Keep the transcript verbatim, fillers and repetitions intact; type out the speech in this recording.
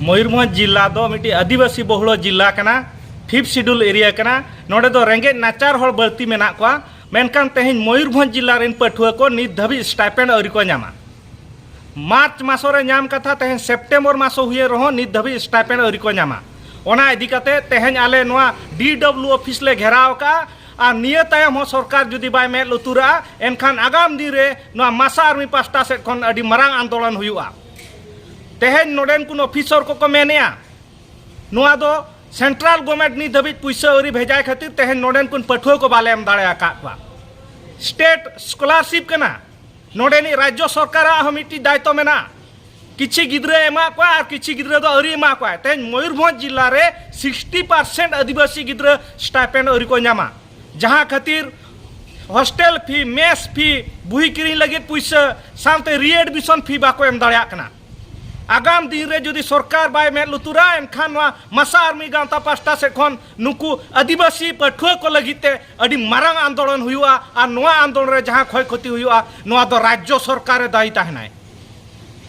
ᱢᱚᱭᱩᱨᱵᱷᱚᱸᱡᱽ ᱡᱤᱞᱟ ᱫᱚ ᱢᱤᱫᱴᱤᱡ ᱟᱹᱫᱤᱵᱟᱹᱥᱤ ᱵᱚᱦᱩᱞ ᱡᱤᱞᱟ ᱠᱟᱱᱟ, ᱯᱷᱤᱯᱛᱷ ᱥᱤᱰᱩᱞ ᱮᱨᱤᱭᱟ ᱠᱟᱱᱟ᱾ ᱱᱚᱰᱮ ᱫᱚ ᱨᱮᱸᱜᱮᱡ ᱱᱟᱪᱟᱨ ᱦᱚᱲ ᱵᱟᱹᱲᱛᱤ ᱢᱮᱱᱟᱜ ᱠᱚᱣᱟ᱾ ᱢᱮᱱᱠᱷᱟᱱ ᱛᱮᱦᱮᱧ ᱢᱚᱭᱩᱨᱵᱷᱚᱸᱡᱽ ᱡᱤᱞᱟ ᱨᱮᱱ ᱯᱟᱹᱴᱷᱩᱣᱟᱹ ᱠᱚ ᱱᱤᱛ ᱫᱷᱟᱹᱵᱤᱡ ᱥᱴᱟᱭᱯᱮᱱᱰ ᱟᱹᱣᱨᱤ ᱠᱚ ᱧᱟᱢᱟ᱾ ᱢᱟᱨᱪ ᱢᱟᱥᱚ ᱨᱮ ᱧᱟᱢ ᱠᱟᱛᱷᱟ, ᱛᱮᱦᱮᱧ ᱥᱮᱯᱴᱮᱢᱵᱚᱨ ᱢᱟᱥᱚ ᱦᱩᱭᱮᱱ ᱨᱮᱦᱚᱸ ᱱᱤᱛ ᱫᱷᱟᱹᱵᱤᱡ ᱥᱴᱟᱭᱯᱮᱱᱰ ᱟᱹᱣᱨᱤ ᱠᱚ ᱧᱟᱢᱟ᱾ ᱚᱱᱟ ᱤᱫᱤ ᱠᱟᱛᱮ ᱛᱮᱦᱮᱧ ᱟᱞᱮ ᱱᱚᱣᱟ ᱰᱤ ᱰᱚᱵᱞᱤᱭᱩ ᱚᱯᱷᱤᱥ ᱞᱮ ᱜᱷᱮᱨᱟᱣ ᱟᱠᱟᱫᱼᱟ᱾ ᱟᱨ ᱱᱤᱭᱟᱹ ᱛᱟᱭᱚᱢ ᱦᱚᱸ ᱥᱚᱨᱠᱟᱨ ᱡᱩᱫᱤ ᱵᱟᱭ ᱢᱮᱫ ᱞᱩᱛᱩᱨᱟᱜᱼᱟ, ᱮᱱᱠᱷᱟᱱ ᱟᱜᱟᱢ ᱫᱤᱱ ᱨᱮ ᱱᱚᱣᱟ ᱢᱟᱥᱟ ᱟᱨᱢᱤ ᱯᱟᱥᱴᱟ ᱥᱮᱫ ᱠᱷᱚᱱ ᱟᱹᱰᱤ ᱢᱟᱨᱟᱝ ᱟᱱᱫᱳᱞᱚᱱ ᱦᱩᱭᱩᱜᱼᱟ᱾ ᱛᱮᱦᱮᱧ ᱱᱚᱰᱮᱱ ᱠᱚ ᱚᱯᱷᱤᱥᱚᱨ ᱠᱚᱠᱚ ᱢᱮᱱᱮᱜᱼᱟ, ᱱᱚᱣᱟ ᱫᱚ ᱥᱮᱱᱴᱨᱟᱞ ᱜᱚᱵᱷᱢᱮᱱᱴ ᱱᱤᱛ ᱫᱷᱟᱹᱵᱤᱡ ᱯᱩᱭᱥᱟᱹ ᱟᱹᱣᱨᱤ ᱵᱷᱮᱡᱟᱭ ᱠᱷᱟᱹᱛᱤᱨ ᱛᱮᱦᱮᱧ ᱱᱚᱰᱮᱱ ᱠᱚ ᱯᱟᱹᱴᱷᱩᱣᱟᱹ ᱠᱚ ᱵᱟᱞᱮ ᱮᱢ ᱫᱟᱲᱮ ᱟᱠᱟᱫ ᱠᱚᱣᱟ᱾ ᱥᱴᱮᱴ ᱥᱠᱚᱞᱟᱨᱥᱤᱯ ᱠᱟᱱᱟ, ᱱᱚᱰᱮᱱᱤᱡ ᱨᱟᱡᱽᱡᱚ ᱥᱚᱨᱠᱟᱨᱟᱜ ᱦᱚᱸ ᱢᱤᱫᱴᱤᱡ ᱫᱟᱭᱤᱛᱛᱚ ᱢᱮᱱᱟᱜᱼᱟ᱾ ᱠᱤᱪᱷᱤ ᱜᱤᱫᱽᱨᱟᱹ ᱮᱢᱟ ᱠᱚᱣᱟ ᱟᱨ ᱠᱤᱪᱷᱤ ᱜᱤᱫᱽᱨᱟᱹ ᱫᱚ ᱟᱹᱣᱨᱤ ᱮᱢᱟ ᱠᱚᱣᱟ᱾ ᱛᱮᱦᱮᱧ ᱢᱚᱭᱩᱨᱵᱷᱚᱸᱡᱽ ᱡᱤᱞᱟ ᱨᱮ ᱥᱤᱠᱥᱴᱤ ᱯᱟᱨᱥᱮᱱᱴ ᱟᱹᱫᱤᱵᱟᱹᱥᱤ ᱜᱤᱫᱽᱨᱟᱹ ᱥᱴᱟᱭᱯᱮᱱᱰ ᱟᱹᱣᱨᱤ ᱠᱚ ᱧᱟᱢᱟ, ᱡᱟᱦᱟᱸ ᱠᱷᱟᱹᱛᱤᱨ ᱦᱳᱥᱴᱮᱞ ᱯᱷᱤ, ᱢᱮᱥ ᱯᱷᱤ, ᱵᱩᱦᱤ ᱠᱤᱨᱤᱧ ᱞᱟᱹᱜᱤᱫ ᱯᱩᱭᱥᱟᱹ ᱥᱟᱶᱛᱮ ᱨᱤ ᱮᱰᱢᱤᱥᱚᱱ ᱯᱷᱤ ᱵᱟᱠᱚ ᱮᱢ ᱫᱟᱲᱮᱭᱟᱜ ᱠᱟᱱᱟ᱾ ᱟᱜᱟᱢ ᱫᱤᱱ ᱨᱮ ᱡᱩᱫᱤ ᱥᱚᱨᱠᱟᱨ ᱵᱟᱭ ᱢᱮᱫ ᱞᱩᱛᱩᱨᱟ, ᱮᱱᱠᱷᱟᱱ ᱱᱚᱣᱟ ᱢᱟᱥᱟ ᱟᱨᱢᱤ ᱜᱟᱶᱛᱟ ᱯᱟᱥᱴᱟ ᱥᱮᱫ ᱠᱷᱚᱱ ᱱᱩᱠᱩ ᱟᱹᱫᱤᱵᱟᱹᱥᱤ ᱯᱟᱹᱴᱷᱩᱣᱟᱹ ᱠᱚ ᱞᱟᱹᱜᱤᱫ ᱛᱮ ᱟᱹᱰᱤ ᱢᱟᱨᱟᱝ ᱟᱱᱫᱳᱞᱚᱱ ᱦᱩᱭᱩᱜᱼᱟ᱾ ᱟᱨ ᱱᱚᱣᱟ ᱟᱱᱫᱳᱞᱚᱱ ᱨᱮ ᱡᱟᱦᱟᱸ ᱠᱷᱚᱭ ᱠᱷᱚᱛᱤ ᱦᱩᱭᱩᱜᱼᱟ, ᱱᱚᱣᱟ ᱫᱚ ᱨᱟᱡᱽᱡᱚ ᱥᱚᱨᱠᱟᱨᱮ ᱫᱟᱭᱤ ᱛᱟᱦᱮᱱᱟᱭ᱾